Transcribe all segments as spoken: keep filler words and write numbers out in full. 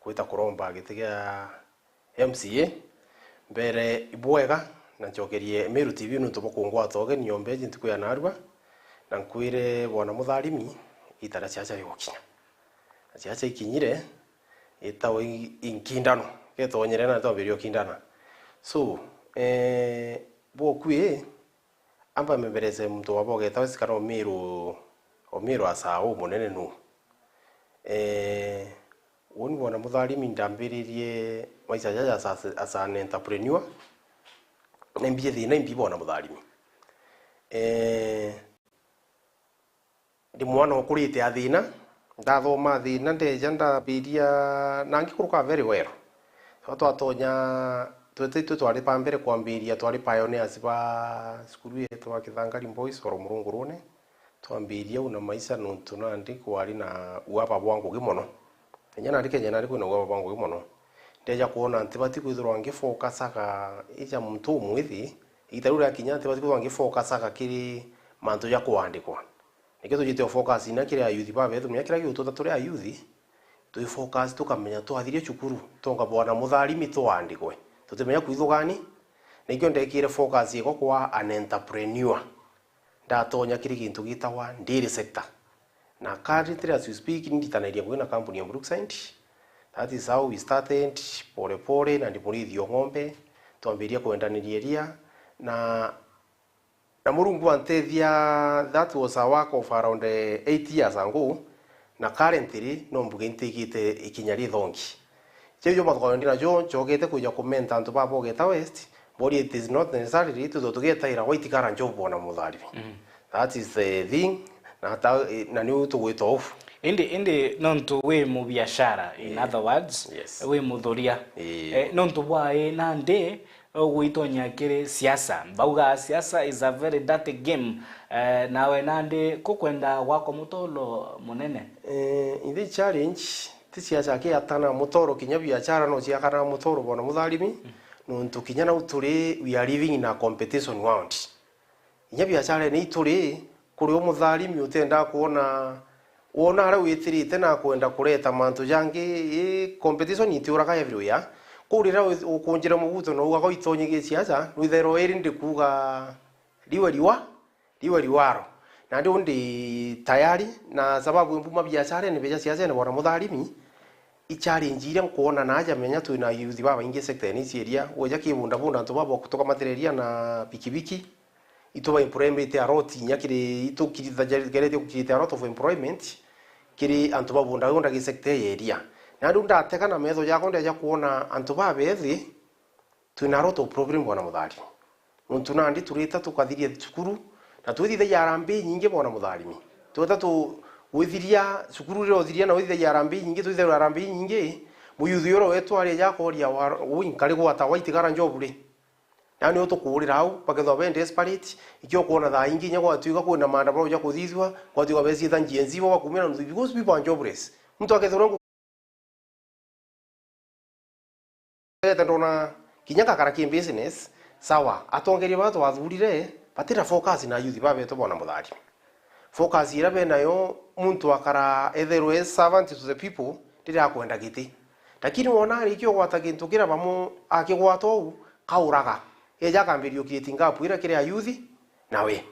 kwita kuromba giti gia M C A, mbere ibwega na ncokerie Meru T V nontu bwa kungwata ugeni nyomba iji ntuku ya narua, na nkwire bwana Mutharimi, ita ria ciaca rigukinya. Na ciaca ikinyire, itawe i-, inkindano, getonyere na twambirie ukindana. So, eh, bwoku ii, amba mbeberece muntu wabo ugeta West kana Omiru, Omiru asaa umunene nu. Eh, uni bwana Mutharimi ndambiririe maisha jaja as, as an entrepreneur. Na imbie thina imbi bwana Mutharimi. Eh, ndi mwana ukurite a thina, ndathoma a thina, ndeja ndambiria na ngikuruka very well. Twa-, twatonya, twete itwe twari ba mbere kwambiria, twari pioneers ba cukuru yetu wa Kithangari Boys, oro Murungu Rune. Twambiria u na maisha nontu nandi kwari na uaba bwa ngugi mono. Kenya nandi, Kenya nandi kwina uaba bwa ngugi mono. Ndeja kwona ntibati kwithirwa ngifokasaga ija muntu umwithi, igita riu riakinya ntibati kwithirwa ngifokasaga kiri mantu ja kuandikwa. Nikio tujite ufocus inya kiri ayuthi babetu, menya kira giututa turi ayuthi, twi focus tukamenya twathiria cukuru, tonga bwana Mutharimi twandikwe. Tutimenya kwithugani, nikio ndekire focus yekwa kwa an entrepreneur. Ndatonya kiri gintu gitagwa dairy sector. Na currently as we speak, ninditanairia ngugi na kampuni ya Brookside. That is how we started, pole pole, na ndimurithio ng'ombe, twambiria kwendaniria iria, na, na Murungu antethia, that was a work of around, eh, eight years ago, na currently no mbuge intigite ikinya rithongi. Jau jo mathuganio ndinajo, njokete kwija kumenta antu ba Bogeta West, mbori it is not necessarily twithwe tugetaira white collar job bwana Mutharimi. Mm. That is the thing, na ta, na niu tugwita uu. Indi, indi nontu wi mubiashara, in, eh, other words, yes, wi muthuria. Eh. Eh, nontu bwa ii nandi, ugwitonya kiri siasa. Mbauga siasa is a very dirty game. Eh, nawe nandi kukwenda gwakwa mutolo munene? Eh, in the challenge, ti siasa kiatana mutoro, kinya biashara no ciakana mutoro bwana Mutharimi, mm, nontu kinya nau turi, we are living in a competition world. Inya biacharene itu ri, kuri u Mutharimi utenda kwona, wona aria witirite na kwenda kureta mantu jangi, ii, competition itiuraga everywhere. Kuu riria wi-, ukunjire muguto na ugaga itonye giciaca, nwithairwa iri ndikuuga riwe riwa, riwe riwaro. Nandi u ndi tayari, na sababu mbuma biacharene beja ciacene bwana Mutharimi, i challenge iria nkwona na aja menya twina youth babaingi sector-ini ici iria, weja kibundabunda antu baba tukamatereria na pikipiki, itu ba employment a lot inya kiri, itu kiri, geretie kukirite a lot of employment kiri antu ba bundabunda gi sector ya iria. Na riu ndatega na metho jakwa ndeja kwona antu babethi, twina a lot of problem bwana Mutharimi. Nontu nandi turita tukathiria cukuru, na twithithagia harambee inyingi bwana Mutharimi. Tweta tu-, withiria cukuru riria uthiria na withithagia harambee inyingi, twithagirwa harambee inyingi, muyuthi uria wetu ari aja akoria wa, ui nkari gwata white collar job ri? Nani utukuurira au, bakethwa be desperate, ikio kwona thaa ingi inya gwatuika kwina maandamano ja kuthithua, gwatuika beciita Gen Z bo bakumira nontu because people are jobless. Muntu akethirwa Ete ndona kinya ngakara ki business, sawa, atongeria baa twathurire, batira focus na youth ba betu bona Mutharimi. Focus iria benayo, muntu akara etherwe servant to the people, riria akwenda giti. Lakini wona ariki ugwata gintu kira bamu akigwata uu, kauraga. Eja akambiria creating gap ira kiri a youth, nawe.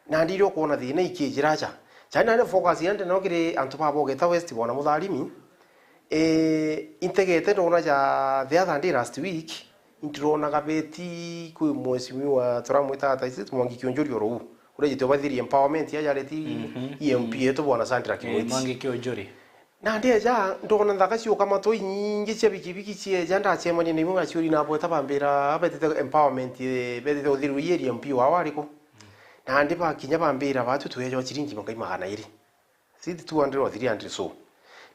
Nandi irio ukwona thina ikijira aja. Chani nani focus yande no kiri antu ba Bogeta West bona Mutharimi. Eh, integete ndona ja the other day last week, ndirona gabeti kwi mheshimiwa turamwita ata isi Mwangi Kiunjuri oro u. Uria jitio bathiri empowerment ya jareti Mhm. E M P yetu bona Sandra Eh, Kimwiti. Mwangi Kiunjuri. Na ndieja, ndona nthaka ciuka matu inyingi cia bikibiki cieja, ndacemania na imwe ngaciuri na bweta bambira, betete empowerment, eh, betete uthirwa ii area M P wao ariku? Nandi bakinya bambira, batu tueja ciringi makai magana iri. Siti two hundred or three hundred so.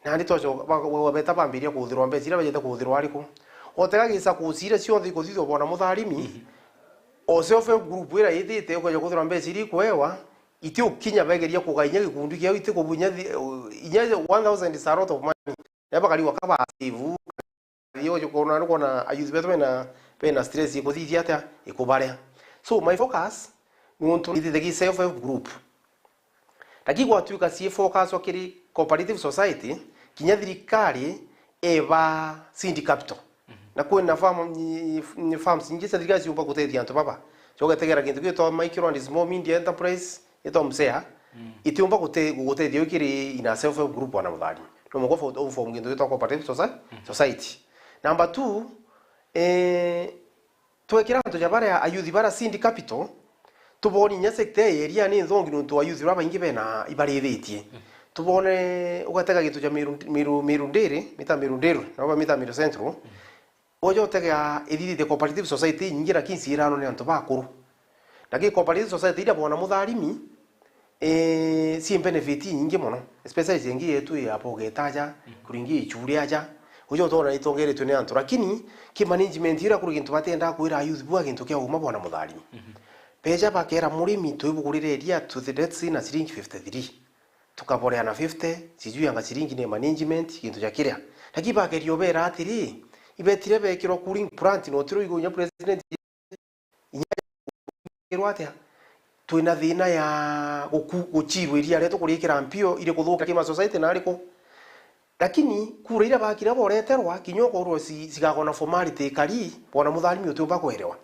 Nandi twacoka, ba-, ba-, beta bambiria kuthirwa mbeca iria bajete kuthirwa ariku? Otega gisa kucira cionthe ikuthithwa bona Mutharimi, o self help group ira itite ukeja kuthirwa mbeca iria ikwewa, iti ukinya begeria kugainya gikundi kiao, iti kubunya thi-, inya one thousand is a lot of money. Na bakari waka ba save, yo kona, kona ayuthi betu bena, bena stress ikuthithia atia, ikubarea. So, my focus, ni untu ithithagi self help group. Lakini gwatuika cii focus wa kiri cooperative society, kinya thirikari eba seed capital. Na kwina farm, ni, ni farms ingi cia thirikari ciumba gutethia antu baba. Cogetegera kintu gitwa micro and small medium enterprise, gitwa msea. Itiumba gute-, gutethia wikiri ina self help group wana muthari. No mugwa fo-, form kintu gitwa cooperative soci-, society. Number two, eh, twekira antu ja baria ayuthi bara seed capital, tuboni inya sector ya iria ni nthongi nontu ayuthi bara baingi bena ibarithitie. Tubone ugatega gintu ja Miru, Miru, Miru Ndiri, mita Miru Ndiri, na bamita Miru Central. Uja utegea ithithite cooperative society inyingi lakini ciirano ni antu bakuru. Lakini cooperative society iria bwana mutharimi, eh, ci benefit inyingi mono, especially cengi yetu ya pogeta aja, kuringi ichuri aja, uja utona itongeretwe ni antu. Lakini ki management ira kuri gintu batenda kwira youth bua gintu kia uma bwana mutharimi. Beja bakera murimi twibugurire iria to the, let's say, na ciringi fifty-three. Tukaborea na fifty, sijui anga ciringi ni management, gintu ja kiria. Lakini bakeria ubera atiri, ibetire bekirwa cooling plant, no tiro igo inya president inya irwa atia? Twina thina ya guku-, guchirwa iria ria tukurikira mpio, iri kuthuka kima society na ariku. Lakini kura iria bakira boreterwa, kinya ukorwo ci-, cigakona formality ikari, bona mutharimi utiumba kwerewa.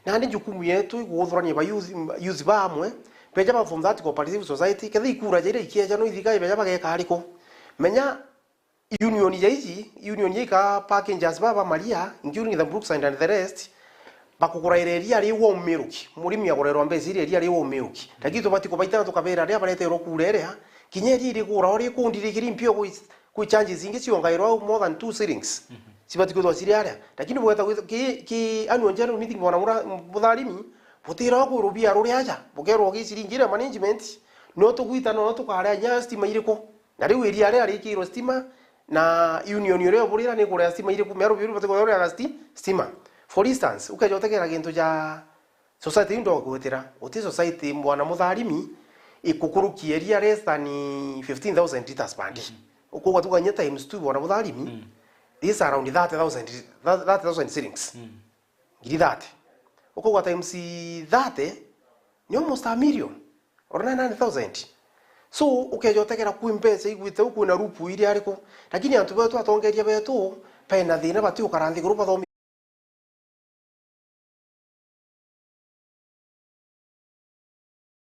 Nandi jukumu yetu iguthurania ba youth, youth ba amwe, beja ba form that cooperative society, ketha ikura ja iria ikieja no ithika, beja bageka ariku. Menya, union ja iji, union ja ika packages baba maria, including the Brookside and the rest, bakugura iria ria riu umiruki. Murimi agurerwa mbeca iria ria riu umiruki. Lakini tubati kubaita na tukabera aria bareterwo kura iria, kinya iria irigura ori kundi rikiri mpio kwi, kwi charges ingi ciongairwa more than two shillings. Cibati kwithwa ciri aria. Lakini bweta kwithwa ki, ki annual general meeting bona mura-, mutharimi, butira kwirwa bia ruri aja, bukerwa ki ciringi iria management, no tugwita no tukarea nya stima iriku. Na riu iria riria rikirwe stima, na union iria burira ni kurea stima iriku, miaru biu bati kurea sti-, stima. For instance, ukeja utegera gintu ja society iu ndogwitira, uti society mwana mutharimi ikukurukia iria less than fifteen thousand liters per day. Ukauga tukanyia times two bwana mutharimi, this around thirty thousand, thirty thousand shillings. Ngiri thirty. Ukauga times thirty, ni almost a million or nine hundred thousand. So, ukeja utegera kwi mbeca igwite u kwina rupu iria ariku. Lakini antu betu atongeria betu, bena thina bati ukara nthiguru bathomi.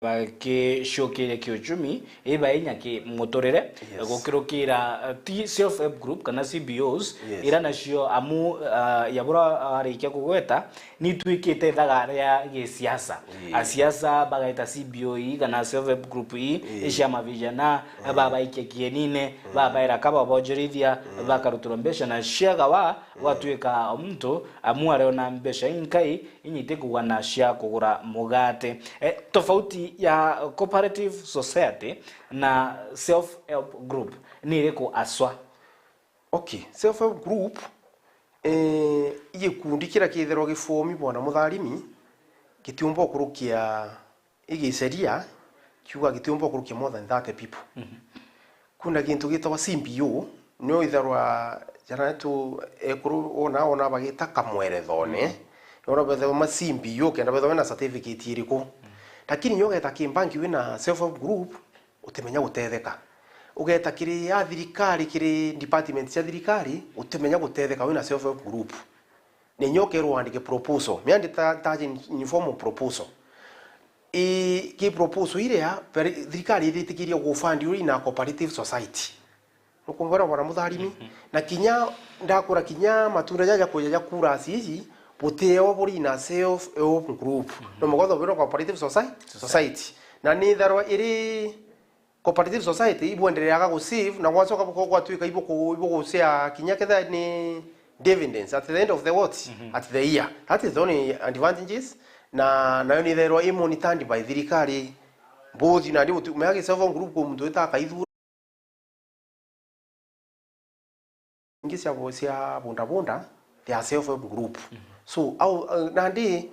Bakicokeria kiuchumi, iba inya ki muturire, gukirukira, eh, ti self help group kana C B Os, ira nacio amu, ah, ya bura arikia kugweta, nitwikite ithaga ria gisiasa. Asiasa bagaita C B O ii kana self help group ii, iciama vijana, babaikia kienine, babaera ka babonjorithia, bakarutirwa mbeca na ciagawa, gwatuika muntu amu ariona mbeca inkai, inya itikugana cia kugura mugate. Eh, tofauti ya cooperative society na self help group ni iriku aswa? Okay, self help group, eh, i gikundi kiria kitherwa gifomi bwana mutharimi, gitiumba ukurukia igiceria, kiuga gitiumba ukurukia more than thirty people. Kuna gintu gitagwa C B O, nio itharwa jana tu ekuru ona, ona bagita kamwerethone. Ona bethwa ma C B O, kenda bethwa wina certificate iriku. Lakini nyo geta kimbangi wina self help group, utimenya gutetheka. Ugeta kiri ya thirikari, kiri department cia thirikari, utimenya gutetheka wina self help group. Ni nyo ukerwo wandike proposal. Mea ndi ta, ta in, in form of proposal. I, ki proposal iria, peri-, thirikari ithitikirie gufund uri na cooperative society. Nukumbona bwana mutharimi? Na kinya ndakura kinya matunda jaja kuja ja kura asiji, buteo buri na self help group. No mugotho bwirwa cooperative soci-, society. Na ni tharwa iri cooperative society ibwendereaga gu save, na gwacoka buko-, gwatuika ibuku-, ibugucea kinya ketha ni dividends at the end of the what? At the year. That is the only advantages. Na nayo ni therwa i monitored by thirikari. Mbuthi na ndi gutu-, mea gi self help group ku muntu wita akaithura. Ingi cia bo-, cia bunda bunda, they are self help group. So, au, uh, nandi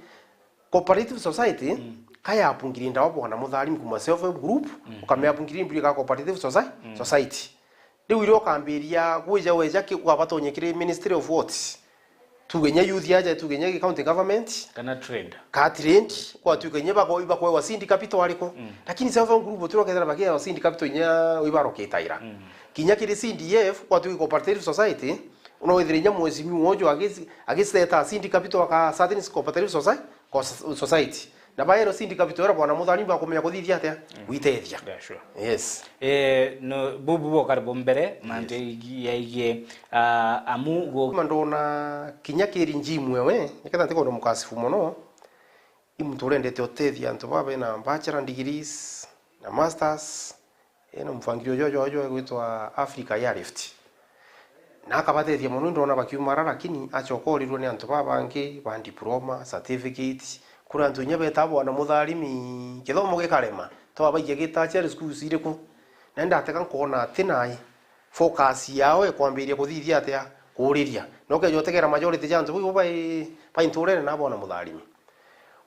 cooperative society, kaya apungiri ndawa bwana mutharimi kuma self help group, ukamea apungiri mbiri ka cooperative soci-, society. Riu iria ukambiria gwija weja ki-, ukabatonye kiri Ministry of what? Tuge nya youth aja, tuge nya county government. Kana trade. Ka trade, kwa tuge nya bako-, ibakwegwa seed capital ariko. Lakini self help group utiro kethira bakewa seed capital nya wibaroketaira. Kinya kiri C D F, kwa tuge cooperative society, No withire inya mheshimiwa uju agis-, agiseta Seed Capital aka certain cooperative soci-, co-, society. Na baero Seed Capital era bwana Mutharimi bakumenya kuthithia atia? Gwitethia. Yeah, sure. Yes. Eh, no, bubu bokari bo mbere, mantu yaigie, ah, amu gu- Kuma ndona kinya kiri njimu ewe, niketha ntikonde mukasifu mono, i muntu urendete utethia antu baba bena bachelor degrees na masters, ena mufangilio jwa, jwa, jwa gwitwa Africa Airlift. Na akabatethia mono, ndona bakiumara, lakini acoka orirwe ni antu babangi ba diploma, certificate. Kuri antu inya beta bwana Mutharimi, kithomo gikarema. Twabaikia gita Charles schools iriku? Na ndatega nkona ati nai focus yao ikwambiria kuthithia atia? Kuriria. Na ukeja utegera majority ja antu bau bai, bai nturene na bwana Mutharimi.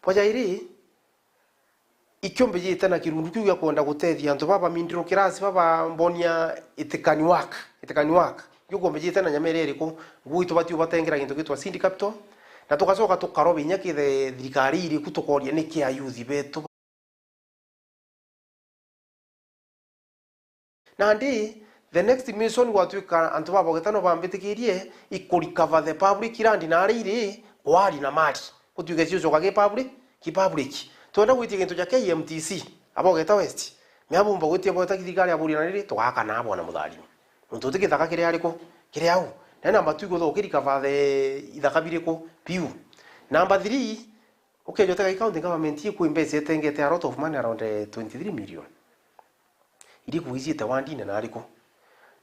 Bwa jairi, ikio mbijite na kirundu kiu gia kwenda gutethia antu baba middle class, baba mbonia it can work, it can work. Ikio mbijite na nyama iria iriku? Ngui tubati ubatengera gintu gitwa Seed Capital, na tugacoka tukaroba inya kithe thirikari iriku, tukoria niki ayuthi betu. Nandi, the next mission gwatuika antu ba Bogeta no bambitikirie i ku recover the public land na aria iri kwari na mali. Gutuike cio coka ki public, ki public. Twenda gwitia gintu ja K M T C, a Bogeta West. Mea bumba gwitia Bogeta thirikari ya Buria na riri, tugaka na bwana Mutharimi. Nontu ti githaka kiri ariku? Kiri au. Na number two iguthuka ki recover the ithaka biriku? Biu. Number three, ukeja utega i county government ikwi mbeca itengete a lot of money around, eh, twenty-three million. Iri kuijite wandine na ariku?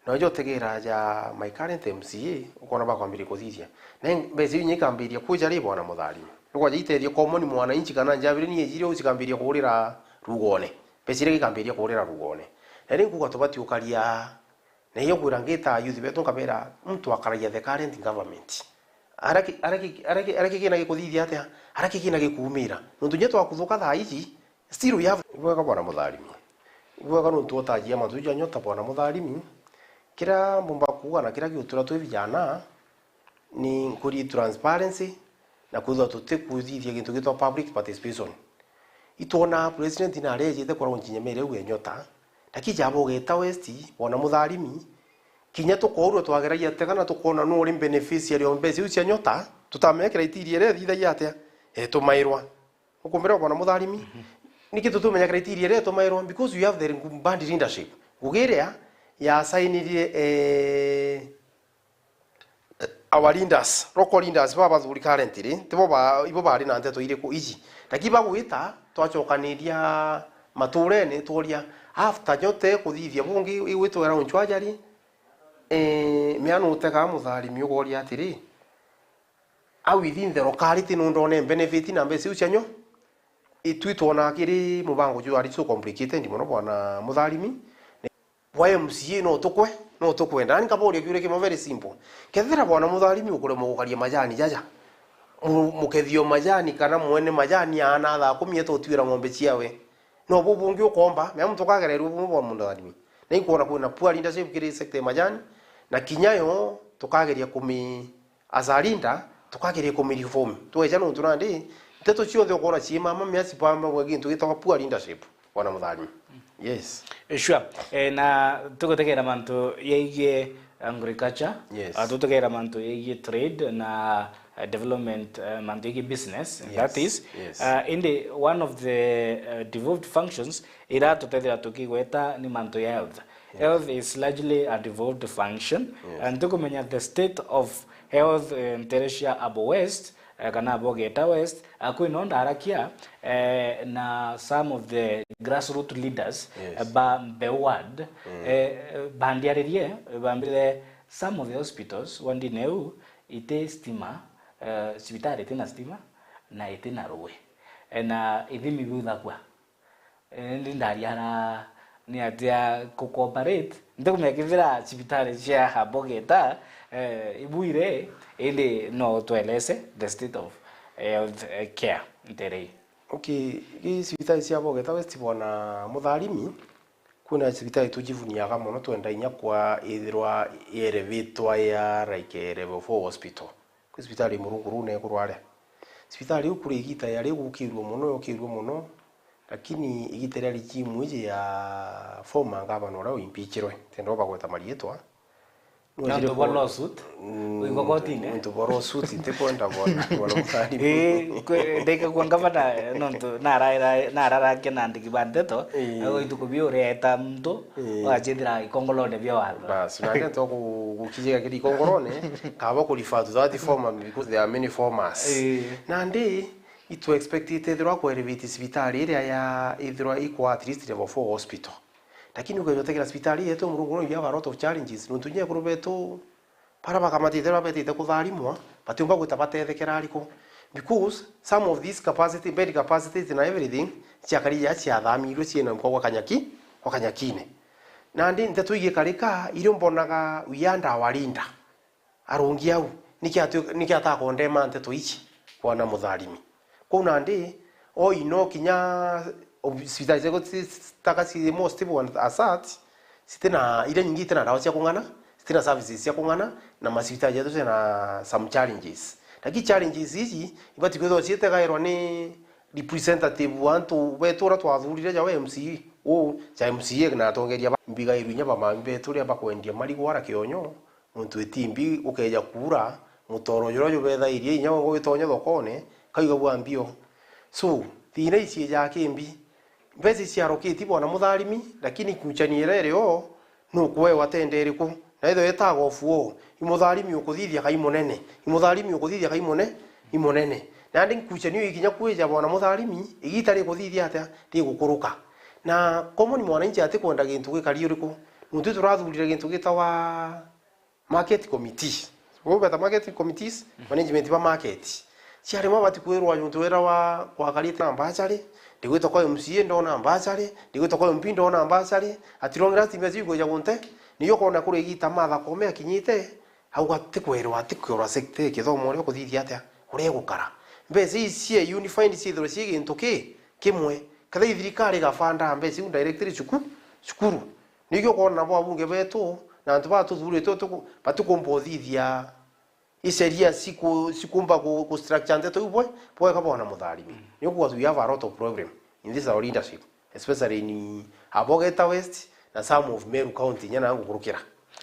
Na uja utegera ja my current M C A, ukona bakwambiria kuthithia. Na mbeca iu inya ikambiria kuja ri bwana Mutharimi? Nukwaja itethia common mwananchi kana njabire ni ejire u cikambiria kurira rugone. Mbeca iria ikambiria kurira rugone. Na ri nkuga tubati ukaria Na iyo ngwira ngita youth betu nkabera, muntu akaragia the current government. Ara ki-, ara ki-, ara ki-, ara kigina gikuthithia atia? Ara kigina gikuumira? Nontu inya twakuthuka thaa iji, still we have. Ibwega bwana Mutharimi. Ibwega nontu utajia mantu ja nyota bwana Mutharimi. Kira mbumba kuuga na kira giutura twi vijana, ni nkuri transparency, na kwithirwa tutikuthithia gintu gitwa public participation. Itwona president na arejite kuraunji nyamere u enyota, lakini ja Bogeta West, bwana Mutharimi, kinya tukoorua twageragia tega na tukona nu uri beneficiary o mbeca iu cia nyota, tutamenya criteria iria ithithagia atia etumairwa. Ukumbira bwana Mutharimi, niki tutumenya criteria iria etumairwa? Because you have the bad leadership. Ngugi iria yasainirie, eh, our leaders, local leaders baba bathuri currently, tibo ba, ibo bari na nteto iriku iji? Lakini bagwita, twacokaniria maturene, tworia, after nyote kuthithia bungi, igwitwa around Chwajari, eh, miano utega Mutharimi ugoria atiri, a within the locality nundone benefit na mbeca iu cia nyo? Itwi twona kiri mubango juu ari so complicated mono bwana Mutharimi. Bwa M C A no tukwe, no tukwenda. Nani nkaboria kiuria kimwe very simple. Kethira bwana Mutharimi ukuremwa gukaria majani jaja, mu-, mukethio majani kana mwene majani aana thaa kumi etotwira ng'ombe ciawe, no bu bungi ukomba? Mea muntu ukagererua bumwe bwa Mutharimi. Na inkwona kwina poor leadership kiri sector ya majani, na kinya yo tukageria kumi as a leader, tukageria kumireform. Tweja nontu nandi, nteto cionthe ukona ciimama mea cipambagwa gintu gitagwa poor leadership, bwana Mutharimi. Yes. Eh, sure. Eh, na tugutegera mantu yaigie agriculture, yes, ah, tutegera mantu yaigie trade na, eh, development, eh, mantu yaigie business. Yes. That is, yes, ah, indi one of the, eh, devolved functions ira tutethira tukigweta ni mantu ya health. Yes. Health is largely a devolved function. Yes. And tukumenya the state of health, eh, nterecia abo West, eh, kana abo Geita West, eh, kwina ndarakia, eh, na some of the grassroots leaders, yes, eh, ba Mbeu ward, mm, eh, bandiaririe, bambire some of the hospitals wandine u iti stima, eh, cibitari itina stima na itina rui. Eh, na ithimi biuthagua. Eh, indi ndaria na ni atia ku cooperate, ntikumenya kethira cibitari cia Bogeta, eh, ibuire, indi no tueleze the state of health, eh, care nterei. Okay, gi cibitari cia Bogeta West bwana Mutharimi, kwina cibitari tujivuniaga mono, twenda inya kwa ithirwa yerevitwa ya like level four hospital. Kwi cibitari Murungu ruu na iguru aria. Cibitari iu kuri igita yari igukirua mono, yokirua mono, lakini igita ria regime iji ya former governor uria uimpeachirwe, tenda ubagweta mariitwa, Nontu bwa lawsuit, mm, uigwa kotine. Nontu bwa lawsuit, ntikwenda bona, bona Mutharimi. Ii, kwe-, ndeke kwa ngavana, nontu nararakia na andiki ba nteto, ii, na gwa ituku biu ureeta muntu, ii, wachithira ikongolone bia watho. Bas, na ndeto ku-, gukijika kiri ikongolone, kaba ku refer to that former, because there are many formers. Ii. Nandi, itu expect itethirwa ku elevate cibitari iria ya, ithirwa ikwa at least level four hospital. Lakini ukeja utegera cibitari yetu Murungu no, we have a lot of challenges. Nontu inya ekuru betu, bara bakamatite, bara betite kutharimwa, batiumba gwita batethekera ariku. Because some of these capacity, bed capacities na everything, ciakari ja ciathamirwe ciina kwa kanyaki, kwa kanyakine. Nandi nteto igikarika, irio mbonaga we under our leader. Arungi au, niki atwi-, niki atakondema nteto ici, bwana Mutharimi? Kwou nandi, oi no kinya ob-, cibitari ciaku ci-, citaka ci more stable and as such, citina, iria nyingi itina ndawa cia kung'ana, citina services cia kung'ana, na macibitari jetu ciina some challenges. Lakini challenges ici, ibati kwithirwa ciitegairwa ni representative wa antu betu uria twathurire ja we M C A, u ja M C A na atongeria ba mbigairwe inya bamami betu uria bakwendia marigwara kionyo, Nontu itimbi ukeja kuura, mutoro juria jubethairie inya gwitonye thokone, kauga bwa mbio. So, thina ici ijaa kimbi. Mbeca iciarukiti bwana Mutharimi, lakini nkuchani iria iri o, nukwewa tenda iriku? Na ithwe itaga ofu o, i Mutharimi ukuthithia kai munene, i Mutharimi ukuthithia kai mune-, i munene. Nandi nkuchani iu ikinya kwija bwana Mutharimi, igita rikuthithia atia? Rigukuruka. Na common mwananchi atikwenda gintu gikari uriku? Nontu turathurire gintu gitawa market committee. Uu beta market committees, management ba market. Ciarema bati kwirwa muntu wira wa kwakarite na mbachari, ndigwita kwa M C A ndona mbachari, ndigwita kwa M P ndona mbachari, ati long last mbeca ikwija gunte, niyo kona kuri igita Martha Koome akinyite, au ati kwirwa, ati kwirwa sector kithomo uria kuthithia atia, uria gukara. Mbeca ii cia unified ciithirwe ci gintu ki, kimwe. Kethira i thirikari igabanda mbeca iu directly cuku-, cukuru, Nikio ukoona nabo abunge betu na antu baa tuthuritwe tuku-, batikumba uthithia i sheria ciku-, cikumba ku-, ku structure nteto iu bwe-, bwega bwana Mutharimi. Mm. Ni ukuga we have a lot of problem in this our leadership, especially in Abogeta West na some of Meru County, inya na ngukurukira.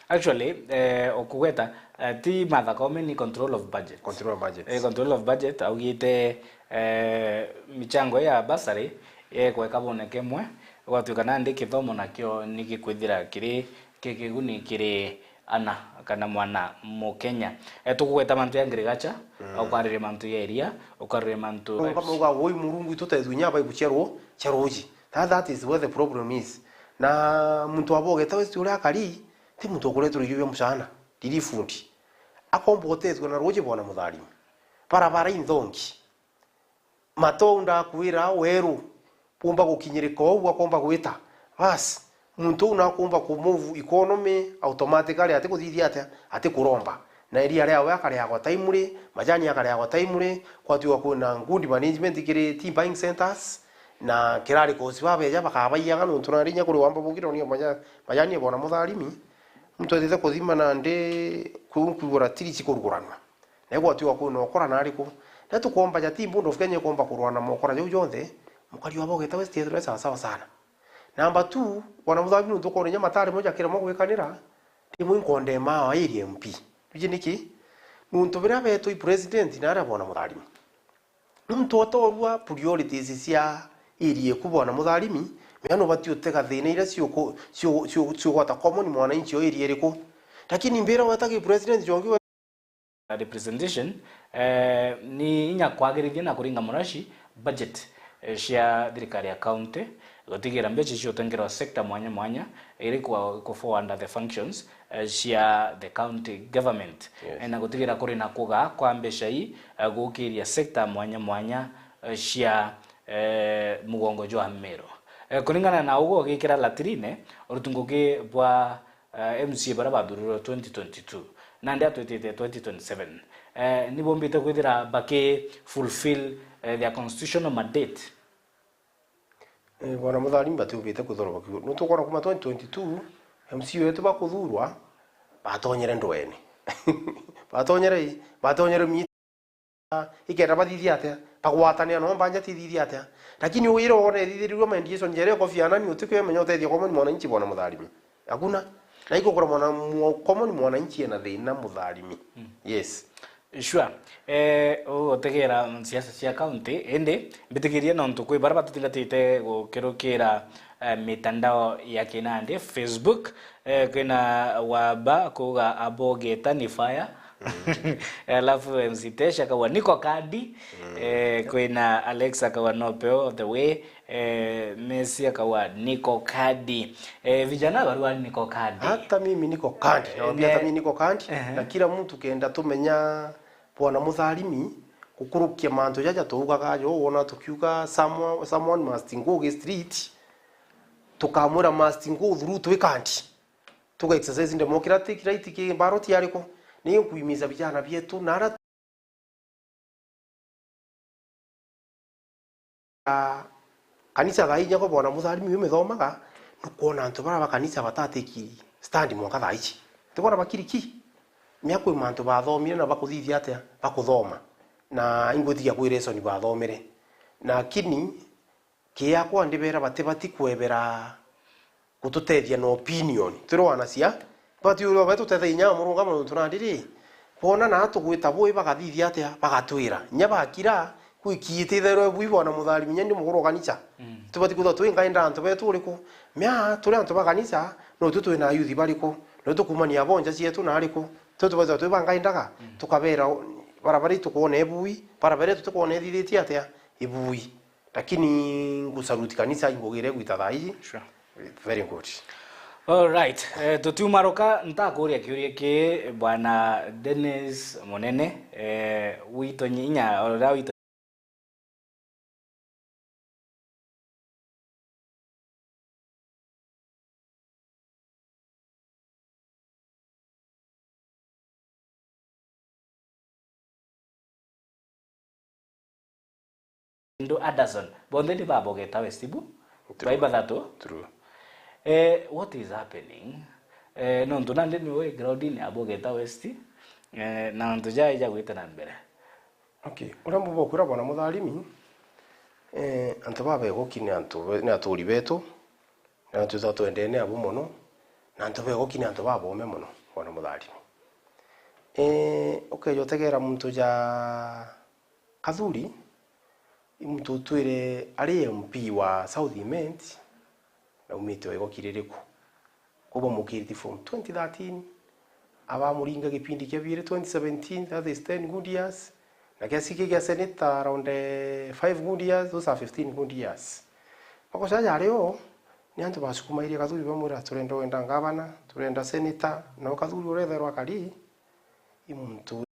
Actually, eh, ukugweta, eh, ti Martha Koome, ni control of budget. Control of budget. Eh, control of budget, augite, eh, michango ya bursary, eh, kweka bone kemwe, gwatuika nandi kithomo nakio ni gikwithira kiri ki kiguni kiri ana kana mwana Mukenya. Eh, tukugweta mantu ya agriculture, mm, ukariria mantu ya iria, ukariria mantu. Kama uga, "Woi Murungu, itutethwe inya baibu cia ru-, cia ruuji." That, that is where the problem is. Na muntu wa Bogeta West uria akari, ti muntu ukureterwa irio bia muchana, ndiri fundi. Akomba utethua na ruuji bwana Mutharimi. Barabara inthongi. Matou ndakwira weru, bumba gukinyirika ou akomba gwita. Bas, muntu uu nakumba ku move economy automatically, atikuthithia atia? Atikuromba. Na iria riawe akareagwa timely, majani akareagwa timely, kwatiwa kwina good management kiri tea buying centers, na kirari kosi babeja bakabaiyaga nontu nari inya kuri wamba bugire ni maja-, majani ya bwana Mutharimi. Muntu etite kuthima nandi kuu nkwigua ratiri cikuruguranwa. Na igwatiwa kwina ukora nariku? Na tukomba ja team Board of Kenya ikomba kurwana mokora jau jonthe, mukari wa Bogeta West ethirwe sawa sawa sana. Number two, bwana Mutharimi nontu ukoona inya matari mo ja kiremwa gwikanira, rimwe inkondema our area M P. Wiji niki? Nontu biria betwa i president na aria bwana Mutharimi. Muntu otorua priorities cia area eku bwana Mutharimi, mea nubati utega thina iria ciuku-, ciu-, ciu-, ciugwata common mwananchi o area iriku. Lakini mbira weta ki president jongi we- Representation, eh, ni inya kwagirithia na kuringa muraci budget, eh, cia thirikari ya county, gutigira mbeca cia utengerwa sector mwanya mwanya iri ku, ku fall under the functions, eh, cia the county government. Yes. Eh, na gutigira kuri na kugaa kwa mbeca ii, eh, gukiria sector mwanya mwanya, eh, cia, eh, mugongo jwa Meru. Eh, kuringana na uguo ugikira latrine, urutunguki bwa, eh, M C A baria bathurirwe twenty twenty-two, nandi atwitite twenty twenty-seven, eh, ni bombite kwithira baki fulfill, eh, their constitutional mandate? Eh, bwana Mutharimi batiumbite kuthurwa bakiu. Nontu ukwona kuma twenty twenty-two, M C A wetu bakuthurwa, batonyere ndwene. Batonyere i? Batonyere mi-, ikenda bathithia atia? Bagwatanira no mbanja tithithia atia? Lakini wira wona ithithirirwe mediation jere ko fianani utikio menya utethia kwa mwananchi bwana Mutharimi. Hakuna. Na igukora mwana mwa-, common mwananchi ena thina, Mutharimi. Yes. Sure. Eh, ugutegera siasa cia county, indi mbitikirie nontu kwi baria batutingatite gukirukira, eh, mitandao ya kinandi, Facebook, eh, kwina Wamba kuuga Abogeta ni fire. Alafu M C Tesh akauga niko kadi. Eh, kwina Alex akauga no peo the way. Eh, Messi akauga niko kadi. Eh, vijana barua niko kadi. Hata mimi niko kadi. Nawambia hata mimi niko kadi. Ehe. Na kila mtu kenda tumenya Bwana Mutharimi, gukurukia mantu jaja tuugaga jo, wona tukiuga someone, someone must go ge street, tukamwira must go through twi kadi. Tuga exercise democratic right ki ballot yariko. Ni nkuimiza vijana bietu na ara Ah, kanisa thaa inya kwa Bwana Mutharimi uyu mithomaga, nukwona antu bara ba kanisa batatiki stand mwanka thaa ici. Tukwona bakiriki. Mia kwi mantu bathomire na bakuthithia atia? Bakuthoma. Na ingwitikia kwi lesson bathomire. Lakini kiakwa ndibera batibati kwebera gututethia na opinion. Turi wanasia, bati uri babe tutethagia inya murungamo nontu nandi ri, bona na tugwita bui bagathithia atia, bagatwira. Inya bakira, kwikiite itherwe bui Bwana Mutharimi, inya ndi mukuru wa kanisa. Mm. Tubati kwithirwa twi nkainda antu betu uriku? Mia turi antu ba kanisa, no tu twina ayuthi bariku? No tukumania bo nja cietu na ariku? Tu tubati twi ba nkaindaga, mm, tukabera, barabara itukwona ibui, barabara itu tukwona ithithitie atia? Ibui. Lakini ngusaluti kanisa ingugire gwita thaa iji. Sure. Very good. All right. Eh, tutiumaruka, ntakuria kiuria ki Bwana Dennis Munene, eh, wito nyinya, ora wito Ndu Anderson, bonthe ni ba Bogeta West bu? True. Bai bathatu? True. Eh, what is happening? Eh, nontu nandi niwe groundini ya Bogeta West, eh, na nontu jai jagwite na mbere. Okay, uria mbuba ukwira Bwana Mutharimi, eh, antu ba Begoki ni antu be-, ni aturi betu, na twithagwa twendene abo mono, na antu ba Begoki ni antu babome mono, Bwana Mutharimi. Eh, ukeja utegera muntu ja Kathuri, i muntu utwire ari M P wa South Imenti, na aumite o Igoki ririku. Kwou bamukirite from twenty thirteen, abamuringa gipindi kia biiri twenty seventeen, that is ten good years, na kia ciki kia senator around, eh, five good years, those are fifteen good years. Makosa jaja ari o, ni antu basukumairie Kathuri bamwira, "Turenda wenda ngavana, turenda senator," na Kathuri uretherwa akari, i muntu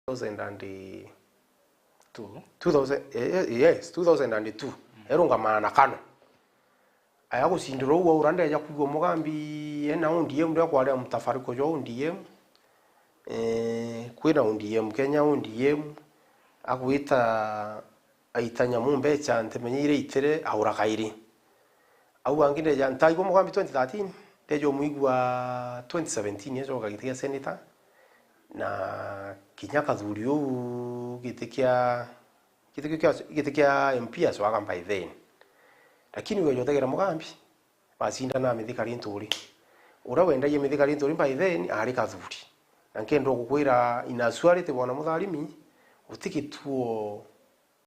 two thousand and two. Two thousand, eh, eh, yes, two thousand and two. Mm. Erungamana na Kanu. Aya gucindira uu aura ndeja kwigua Mugambi ena O D M, ndio kwari mtafariko jwa O D M. Eh, kwina O D M Kenya, O D M, agwita aita nyamu mbecha ntimenye iria itire, aura kairi. Au angi ndeja, ntaigua Mugambi twenty thirteen, ndeja umwigua twenty seventeen, acoka giti kia senator, na kinya Kathuri uu giti kia, giti kia, giti kia M P acoaga by then. Lakini ugeja utegera Mugambi, bacindana Mithika Linturi. Uria wendagia Mithika Linturi by then ari Kathuri. Na nkenda gukwira, in actuality, Bwana Mutharimi, guti gituo